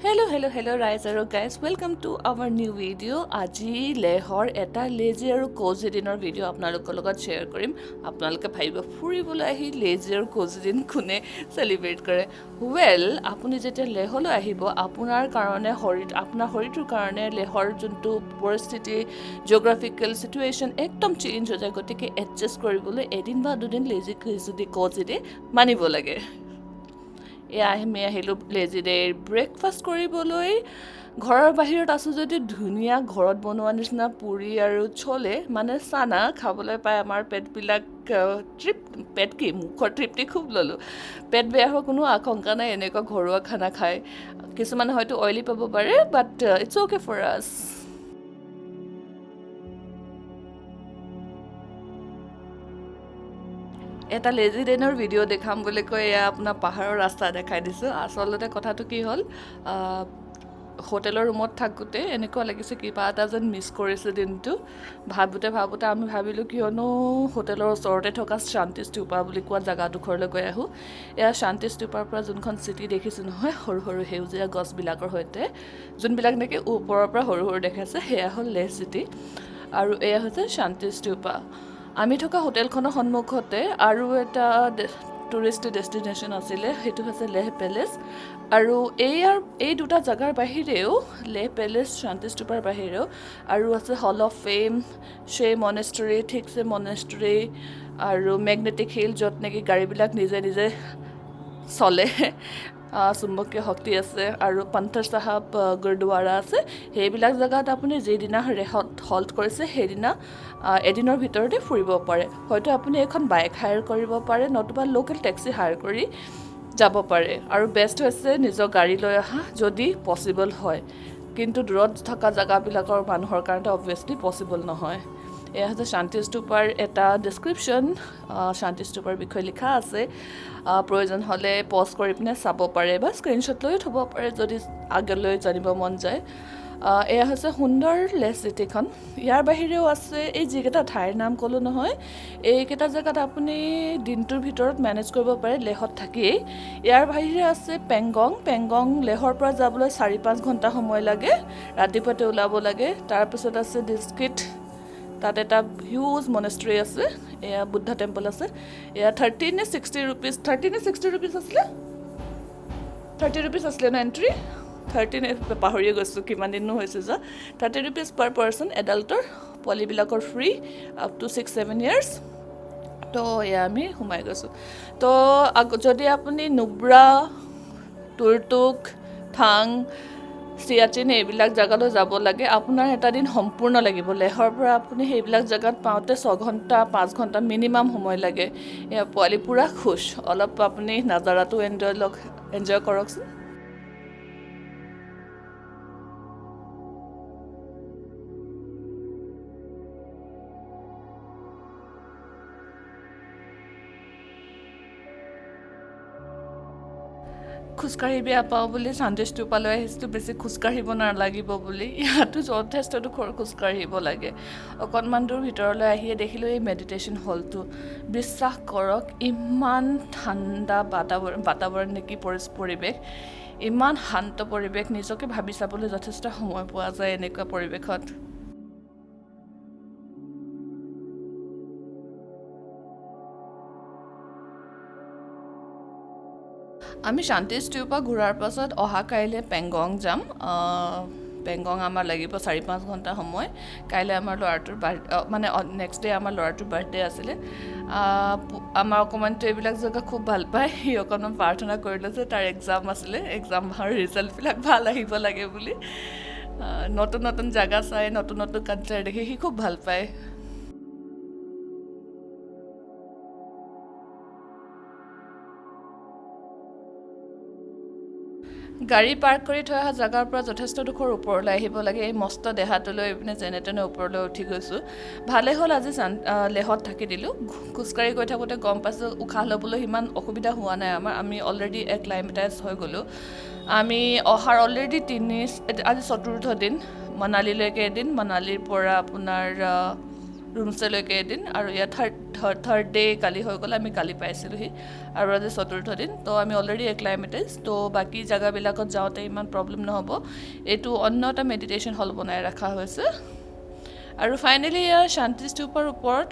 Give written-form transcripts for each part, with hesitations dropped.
Hello' hello' hello' ৰাইজ আৰু guys, welcome to our new video. আজি লেহৰ এটা লেজি আৰু কজি দিনৰ ভিডিঅ' আপোনালোকৰ লগত শ্বেয়াৰ কৰিম। আপোনালোকে ভাবিব, ফুৰিবলৈ আহি লেজি আৰু কজি দিন কোনে চেলিব্ৰেট কৰে? ৱেল, আপুনি যেতিয়া লেহলৈ আহিব, আপোনাৰ কাৰণে শৰীৰ, আপোনাৰ শৰীৰটোৰ কাৰণে লেহৰ যোনটো পৰিস্থিতি, জিঅ'গ্ৰাফিকেল চিটুৱেশ্যন একদম চেঞ্জ হৈ যায়। গতিকে এডজাষ্ট কৰিবলৈ এদিন বা দুদিন লেজি যদি কজি ডে মানিব লাগে। এয়া আমি আহিলোঁ লেজি ডে'ৰ ব্ৰেকফাষ্ট কৰিবলৈ। ঘৰৰ বাহিৰত আছোঁ যদি ধুনীয়া ঘৰত বনোৱা নিচিনা পুৰি আৰু চলে, মানে চানা খাবলৈ পাই আমাৰ পেটবিলাক তৃপ্ত, পেট কি, মুখৰ তৃপ্তি খুব ল'লোঁ। পেট বেয়া হোৱাৰ কোনো আশংকা নাই এনেকুৱা ঘৰুৱা খানা খাই। কিছুমানে হয়তো অইলি পাব পাৰে, but it's okay for us. এটা লেজি ডেনৰ ভিডিঅ' দেখাম বুলি কৈ এয়া আপোনাৰ পাহাৰৰ ৰাস্তা দেখাই দিছোঁ। আচলতে কথাটো কি হ'ল, হোটেলৰ ৰুমত থাকোঁতে এনেকুৱা লাগিছে কিবা এটা যেন মিছ কৰিছোঁ দিনটো। ভাবোঁতে ভাবোঁতে আমি ভাবিলোঁ, কিয়নো হোটেলৰ ওচৰতে থকা শান্তি স্তূপা বুলি কোৱা জেগাডোখৰলৈ গৈ আহোঁ। এয়া শান্তি স্তূপাৰ পৰা যোনখন চিটি দেখিছোঁ নহয়, সৰু সৰু সেউজীয়া গছবিলাকৰ সৈতে, যোনবিলাক নেকি ওপৰৰ পৰা সৰু সৰু দেখাইছে, সেয়া হ'ল লেহ চিটি আৰু এয়া হৈছে শান্তি স্তূপা। আমি থকা হোটেলখনৰ সন্মুখতে আৰু এটা টুৰিষ্ট ডেষ্টিনেশ্যন আছিলে, সেইটো হৈছে লেহ পেলেচ। আৰু এই দুটা জেগাৰ বাহিৰেও, লেহ পেলেচ, শান্তি স্তূপাৰ বাহিৰেও আৰু আছে হল অফ ফেম, শ্বে মনেষ্টৰী, ঠিকছে মনেষ্টৰী আৰু মেগনেটিক হিল, য'ত নেকি গাড়ীবিলাক নিজে নিজে চলে, চুম্বকীয় শক্তি আছে, আৰু পান্থৰ চাহাব গুৰুদ্বাৰা আছে। সেইবিলাক জেগাত আপুনি যিদিনা ৰেহত হল্ট কৰিছে, সেইদিনা এদিনৰ ভিতৰতে ফুৰিব পাৰে। হয়তো আপুনি এখন বাইক হায়াৰ কৰিব পাৰে, নতুবা লোকেল টেক্সি হায়াৰ কৰি যাব পাৰে। আৰু বেষ্ট হৈছে নিজৰ গাড়ী লৈ অহা, যদি পচিবল হয়। কিন্তু দূৰত থকা জেগাবিলাকৰ মানুহৰ কাৰণে অবভিয়াছলি পচিবল নহয়। এয়া হৈছে শান্তি স্তূপাৰ এটা ডিছক্ৰিপশ্যন। শান্তি স্তূপাৰ বিষয়ে লিখা আছে। প্ৰয়োজন হ'লে পজ কৰি পিনে চাব পাৰে বা স্ক্ৰীনশ্বট লৈও থ'ব পাৰে, যদি আগলৈ জানিব মন যায়। এয়া হৈছে সুন্দৰ লেহ চিটিখন। ইয়াৰ বাহিৰেও আছে এই যিকেইটা ঠাইৰ নাম ক'লোঁ নহয়, এইকেইটা জেগাত আপুনি দিনটোৰ ভিতৰত মেনেজ কৰিব পাৰে লেহত থাকিয়েই। ইয়াৰ বাহিৰে আছে পেংগং। পেংগং লেহৰ পৰা যাবলৈ 4-5 ঘণ্টা সময় লাগে, ৰাতিপুৱাতে ওলাব লাগে। তাৰপিছত আছে ডিস্কিট, তাত এটা হিউজ মনেষ্ট্ৰী আছে, এয়া বুদ্ধ টেম্পল আছে। এয়া 30 নে 60 ৰুপিজ, 30 নে 60 ৰুপিজ আছিলে, 30 ৰুপিজ আছিলে ন এণ্ট্ৰি? 30 নে, পাহৰিয়ে গৈছোঁ, কিমান দিনো হৈছে যোৱা। 30 ৰুপিজ পাৰ পাৰ্চন এডাল্টৰ, পোৱালিবিলাকৰ ফ্ৰী আপ টু 6-7 ইয়াৰ্ছ। তো এয়া আমি সোমাই গৈছোঁ। তো যদি আপুনি নুব্ৰা, তুৰতুক, থাং, চিয়াচিন এইবিলাক জেগালৈ যাব লাগে, আপোনাৰ এটা দিন সম্পূৰ্ণ লাগিব। লেহৰ পৰা আপুনি সেইবিলাক জেগাত পাওঁতে 6 ঘণ্টা, 5 ঘণ্টা মিনিমাম সময় লাগে। এয়া পোৱালি পূৰা খুচ। অলপ আপুনি নাজাৰাটো এনজয় লওক, এনজয় কৰকচোন। খোজকাঢ়ি বেয়া পাওঁ বুলি শান্তি স্তূপালৈ আহিছিলোঁ, বেছি খোজকাঢ়িব নালাগিব বুলি। ইয়াতো যথেষ্ট ডোখৰ খোজকাঢ়িব লাগে। অকণমান দূৰ ভিতৰলৈ আহিয়ে দেখিলোঁ এই মেডিটেশ্যন হলটো। বিশ্বাস কৰক, ইমান ঠাণ্ডা বাতাবৰণ, বাতাবৰণ নেকি পৰিৱেশ, ইমান শান্ত পৰিৱেশ, নিজকে ভাবি চাবলৈ যথেষ্ট সময় পোৱা যায় এনেকুৱা পৰিৱেশত। আমি শান্তি স্তূপা ঘূৰাৰ পাছত অহা কাইলৈ পেংগং যাম। পেংগং আমাৰ লাগিব 4-5 ঘণ্টা সময়। কাইলৈ আমাৰ ল'ৰাটোৰ বাৰ্থ, মানে নেক্সট ডে আমাৰ ল'ৰাটোৰ বাৰ্থডে আছিলে। আমাৰ অকণমানটো এইবিলাক জেগা খুব ভাল পায়। সি অকণমান প্ৰাৰ্থনা কৰিলে যে তাৰ এক্সাম আছিলে, এক্সামৰ ৰিজাল্টবিলাক ভাল আহিব লাগে বুলি। নতুন নতুন জেগা চাই, নতুন নতুন কালচাৰ দেখি সি খুব ভাল পায়। গাড়ী পাৰ্ক কৰি থৈ অহা জেগাৰ পৰা যথেষ্ট ডোখৰ ওপৰলৈ আহিব লাগে। এই মস্ত দেহাটো লৈ পিনে যেনে তেনে ওপৰলৈ উঠি গৈছোঁ। ভালেই হ'ল আজি লেহত থাকি দিলোঁ। খোজকাঢ়ি গৈ থাকোঁতে গম পাইছোঁ, উশাহ ল'বলৈ সিমান অসুবিধা হোৱা নাই আমাৰ। আমি অলৰেডি এক্লাইমেটাইজ হৈ গ'লোঁ। আমি অহাৰ অলৰেডি তিনি, আজি চতুৰ্থ দিন। মানালীলৈকে এদিন, মানালীৰ পৰা আপোনাৰ ৰুমষ্টেলৈকে এদিন আৰু ইয়াত থাৰ্ড থাৰ্ড ডে কালি হৈ গ'ল, আমি কালি পাইছিলোঁহি আৰু আজি চতুৰ্থ দিন। তো আমি অলৰেডি এক্লাইমেটাইজ, তো বাকী জেগাবিলাকত যাওঁতে ইমান প্ৰব্লেম নহ'ব। এইটো অন্য এটা মেডিটেশ্যন হল বনাই ৰখা হৈছে। আৰু ফাইনেলি ইয়াৰ শান্তি স্তূপৰ ওপৰত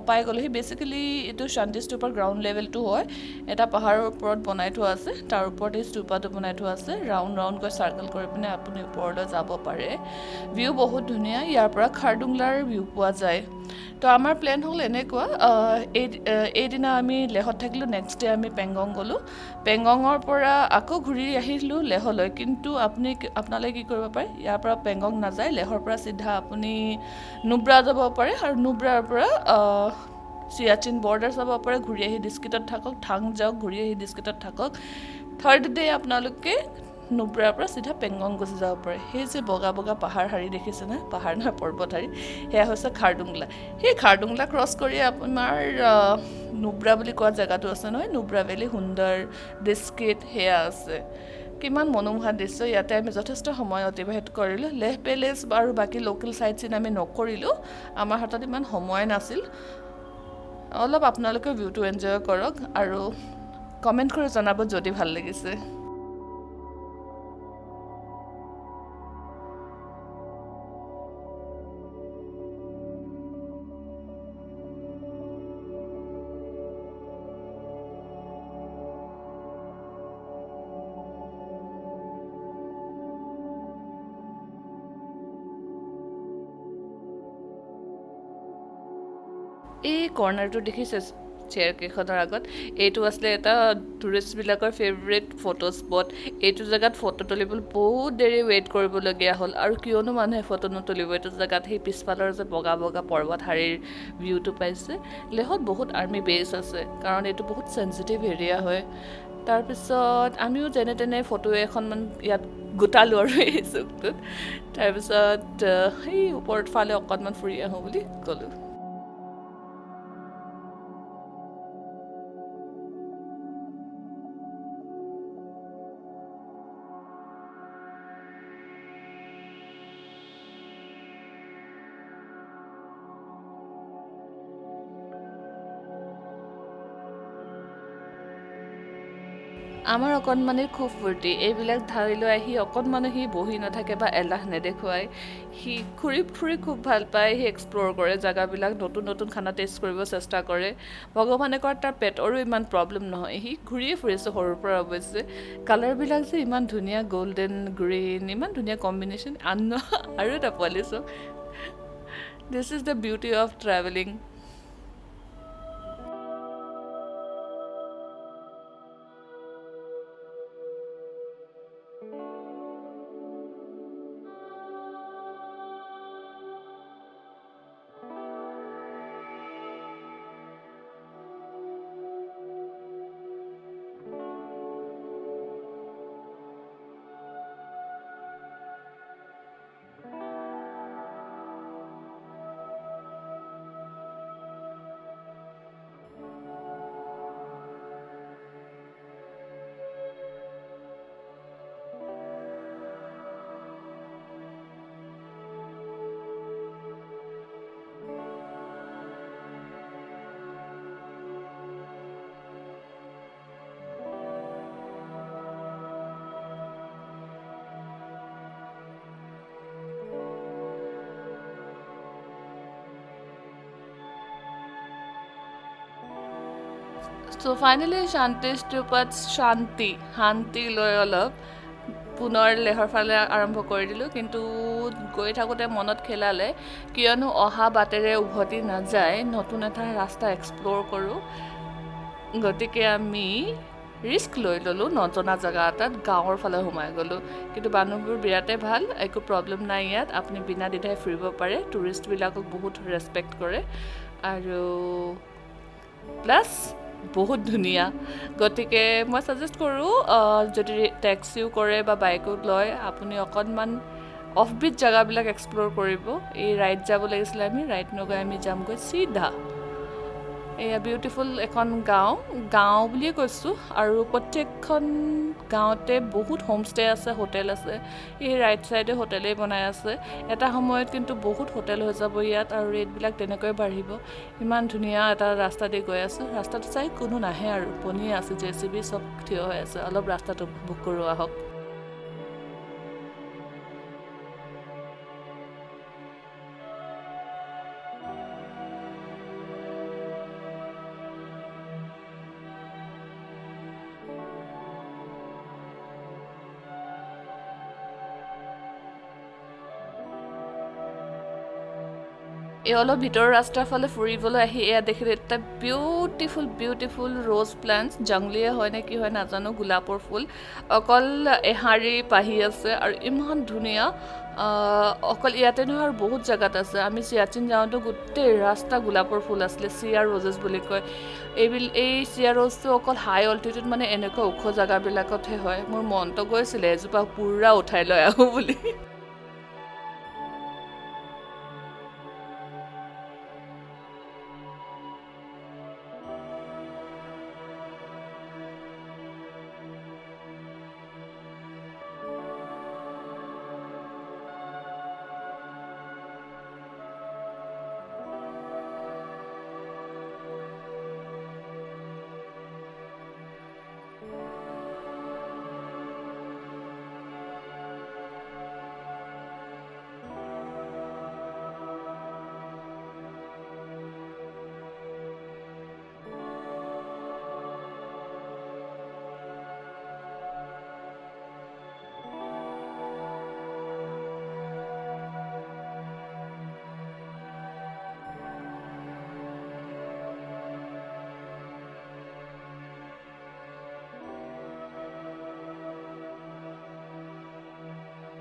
পাই গ'লোহি। বেচিকেলি এইটো শান্তি স্তূপৰ গ্ৰাউণ্ড লেভেলটো হয়, এটা পাহাৰৰ ওপৰত বনাই থোৱা আছে, তাৰ ওপৰত এই স্তূপাটো বনাই থোৱা আছে। ৰাউণ্ড ৰাউণ্ডকৈ চাৰ্কেল কৰি পিনে আপুনি ওপৰলৈ যাব পাৰে। ভিউ বহুত ধুনীয়া, ইয়াৰ পৰা খাৰডুংলাৰ ভিউ পোৱা যায়। তো আমাৰ প্লেন হ'ল এনেকুৱা, এইদিনা আমি লেহত থাকিলোঁ, নেক্সট ডে আমি পেংগং গ'লোঁ, পেংগঙৰ পৰা আকৌ ঘূৰি আহিলোঁ লেহলৈ। কিন্তু আপোনালোকে কি কৰিব পাৰে, ইয়াৰ পৰা পেংগং নাযায়, লেহৰ পৰা চিধা আপুনি নুব্ৰা যাব পাৰে আৰু নুব্ৰাৰ পৰা চিয়াচিন বৰ্ডাৰ চাব পাৰে, ঘূৰি আহি ডিস্কিটত থাকক, থাং যাওক, ঘূৰি আহি ডিস্কিটত থাকক। থাৰ্ড ডে আপোনালোকে নুব্ৰাৰ পৰা চিধা পেংগং গুচি যাব পাৰে। সেই যে বগা বগা পাহাৰ শাৰী দেখিছেনে, পাহাৰ নহয় পৰ্বত শাৰী, সেয়া হৈছে খাৰডুংলা। সেই খাৰডুংলা ক্ৰছ কৰি আপোনাৰ নুব্ৰা বুলি কোৱা জেগাটো আছে নহয়, নুব্ৰা ভেলী, সুন্দৰ ডিস্কিট সেয়া আছে। কিমান মনোমোহা দৃশ্য। ইয়াতে আমি যথেষ্ট সময় অতিবাহিত কৰিলোঁ। লেহ পেলেচ আৰু বাকী লোকেল চাইট চিন আমি নকৰিলোঁ, আমাৰ হাতত ইমান সময় নাছিল। অলপ আপোনালোকে ভিউটো এনজয় কৰক আৰু কমেণ্ট কৰি জনাব যদি ভাল লাগিছে। এই কৰ্ণাৰটো দেখিছে চেয়াৰকেইখনৰ আগত, এইটো আছিলে এটা টুৰিষ্টবিলাকৰ ফেভৰেট ফটো স্পট। এইটো জেগাত ফটো তুলিবলৈ বহুত দেৰি ৱেইট কৰিবলগীয়া হ'ল। আৰু কিয়নো মানুহে ফটো নুতুলিব এইটো জেগাত, সেই পিছফালৰ যে বগা বগা পৰ্বত শাৰীৰ ভিউটো পাইছে। লেহত বহুত আৰ্মি বেছ আছে, কাৰণ এইটো বহুত চেঞ্চিটিভ এৰিয়া হয়। তাৰপিছত আমিও যেনে তেনে ফটো এখনমান ইয়াত গোটালোঁ আৰু এই চুকটোত। তাৰপিছত সেই ওপৰত ফালে অকণমান ফুৰি আহোঁ বুলি গ'লোঁ। আমাৰ অকণমানিৰ খুব ফূৰ্তি, এইবিলাক ঠাইলৈ আহি অকণমানো সি বহি নাথাকে বা এলাহ নেদেখুৱায়। সি ঘূৰি ফুৰি খুব ভাল পায়, সি এক্সপ্ল'ৰ কৰে জেগাবিলাক, নতুন নতুন খানা টেষ্ট কৰিব চেষ্টা কৰে। ভগৱানে কৰাত তাৰ পেটৰো ইমান প্ৰব্লেম নহয়, সি ঘূৰিয়ে ফুৰিছে সৰুৰ পৰা। অৱশ্যে কালাৰবিলাক যে ইমান ধুনীয়া, গল্ডেন গ্ৰীণ, ইমান ধুনীয়া কম্বিনেশ্যন। আন আৰু এটা পোৱালি চাওক। This is the beauty of travelling. So finally শান্তি স্তূপত শান্তি শান্তি লৈ অলপ পুনৰ লেহৰ ফালে আৰম্ভ কৰি দিলোঁ। কিন্তু গৈ থাকোঁতে মনত খেলালে, কিয়নো অহা বাটেৰে উভতি নাযায়, নতুন এটা ৰাস্তা এক্সপ্ল'ৰ কৰোঁ। গতিকে আমি ৰিস্ক লৈ ল'লোঁ, নজনা জেগা এটাত গাঁৱৰ ফালে সোমাই গ'লোঁ। কিন্তু মানুহবোৰ বিৰাটেই ভাল, একো প্ৰব্লেম নাই ইয়াত, আপুনি বিনা দ্বিধাই ফুৰিব পাৰে। টুৰিষ্টবিলাকক বহুত ৰেচপেক্ট কৰে আৰু প্লাছ বহুত ধুনীয়া। গতিকে মই ছাজেষ্ট কৰোঁ, যদি টেক্সিও কৰে বা বাইকো লয়, আপুনি অকণমান অফবিট জেগাবিলাক এক্সপ্ল'ৰ কৰিব। এই ৰাইড যাব লাগিছিলে, আমি ৰাইড নগৈ আমি যামগৈ চিধা। এয়া বিউটিফুল এখন গাঁও, গাঁও বুলিয়ে কৈছোঁ। আৰু প্ৰত্যেকখন গাঁৱতে বহুত হোমষ্টে আছে, হোটেল আছে। এই ৰাইট ছাইডে হোটেলেই বনাই আছে। এটা সময়ত কিন্তু বহুত হোটেল হৈ যাব ইয়াত আৰু ৰেটবিলাক তেনেকৈ বাঢ়িব। ইমান ধুনীয়া এটা ৰাস্তা দি গৈ আছোঁ। ৰাস্তাটো চাই কোনো নাহে আৰু বনিয়ে আছে, জেচিবি চব থিয় হৈ আছে। অলপ ৰাস্তাটো উপভোগ কৰোঁ আহক। এই অলপ ভিতৰৰ ৰাস্তাৰ ফালে ফুৰিবলৈ আহি এয়া দেখিলোঁ এটা বিউটিফুল বিউটিফুল ৰ'জ প্লেণ্টছ। জংলীয়ে হয় নে কি হয় নাজানো, গোলাপৰ ফুল অকল এশাৰী পাহি আছে আৰু ইমান ধুনীয়া। অকল ইয়াতে নহয় আৰু বহুত জেগাত আছে। আমি চিয়াচিন যাওঁতে গোটেই ৰাস্তা গোলাপৰ ফুল আছিলে, চিয়াৰ ৰ'জেছ বুলি কয়। এই চিয়াৰ ৰ'জটো অকল হাই অল্টিটিউড মানে এনেকুৱা ওখ জেগাবিলাকতহে হয়। মোৰ মনটো গৈছিলে এজোপা পূৰা উঠাই লৈ আহোঁ বুলি।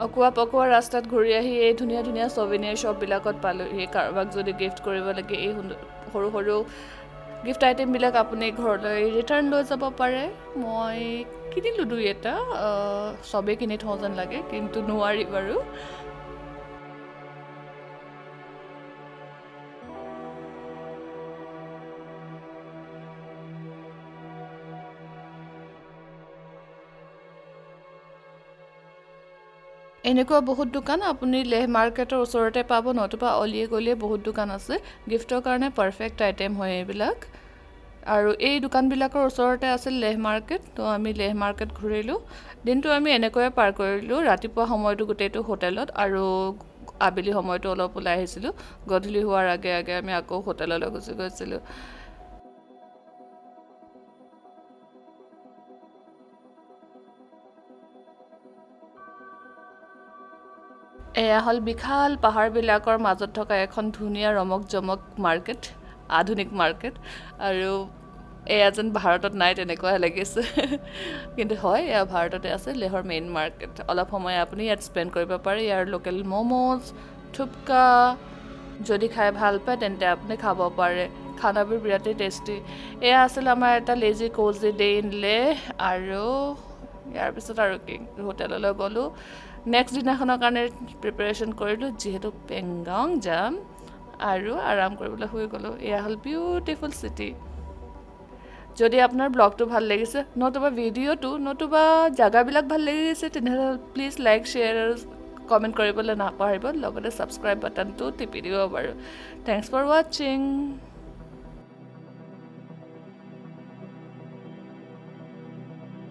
অকোৱা পকোৱা ৰাস্তাত ঘূৰি আহি এই ধুনীয়া ধুনীয়া ছভেনিয়াৰ শ্বপবিলাকত পালোহি। কাৰোবাক যদি গিফ্ট কৰিব লাগে এই সৰু সৰু গিফ্ট আইটেমবিলাক আপুনি ঘৰলৈ ৰিটাৰ্ণ লৈ যাব পাৰে। মই কিনিলোঁ দুই এটা, চবেই কিনি থওঁ যেন লাগে কিন্তু নোৱাৰি বাৰু। এনেকুৱা বহুত দোকান আপুনি লেহ মাৰ্কেটৰ ওচৰতে পাব, নতুবা অলিয়ে গলিয়ে বহুত দোকান আছে। গিফ্টৰ কাৰণে পাৰফেক্ট আইটেম হয় এইবিলাক। আৰু এই দোকানবিলাকৰ ওচৰতে আছিল লেহ মাৰ্কেট, তো আমি লেহ মাৰ্কেট ঘূৰিলোঁ। দিনটো আমি এনেকৈয়ে পাৰ কৰিলোঁ। ৰাতিপুৱা সময়টো গোটেইটো হোটেলত আৰু আবেলি সময়টো অলপ ওলাই আহিছিলোঁ। গধূলি হোৱাৰ আগে আগে আমি আকৌ হোটেললৈ গুচি গৈছিলোঁ। এয়া হ'ল বিশাল পাহাৰবিলাকৰ মাজত থকা এখন ধুনীয়া ৰমক জমক মাৰ্কেট, আধুনিক মাৰ্কেট। আৰু এয়া যেন ভাৰতত নাই তেনেকুৱাহে লাগিছে, কিন্তু হয় এয়া ভাৰততে আছে, লেহৰ মেইন মাৰ্কেট। অলপ সময় আপুনি ইয়াত স্পেণ্ড কৰিব পাৰে। ইয়াৰ লোকেল ম'ম'জ, থুপকা যদি খাই ভাল পায় তেন্তে আপুনি খাব পাৰে। খানাবোৰ বিৰাটেই টেষ্টি। এয়া আছিল আমাৰ এটা lazy cozy day in Leh. আৰু ইয়াৰ পিছত আৰু কি, হোটেললৈ গ'লোঁ। নেক্সট দিনাখনৰ কাৰণে প্ৰিপেৰেশ্যন কৰিলোঁ, যিহেতু পেংগং যাম, আৰু আৰাম কৰিবলৈ শুই গ'লোঁ। এয়া হ'ল বিউটিফুল চিটি। যদি আপোনাৰ ব্লগটো ভাল লাগিছে, নতুবা ভিডিঅ'টো, নতুবা জেগাবিলাক ভাল লাগিছে, তেনেহ'লে প্লিজ লাইক, শ্বেয়াৰ আৰু কমেণ্ট কৰিবলৈ নাপাহৰিব। লগতে ছাবস্ক্ৰাইব বাটনটো টিপি দিব বাৰু। Thanks for ৱাচিং।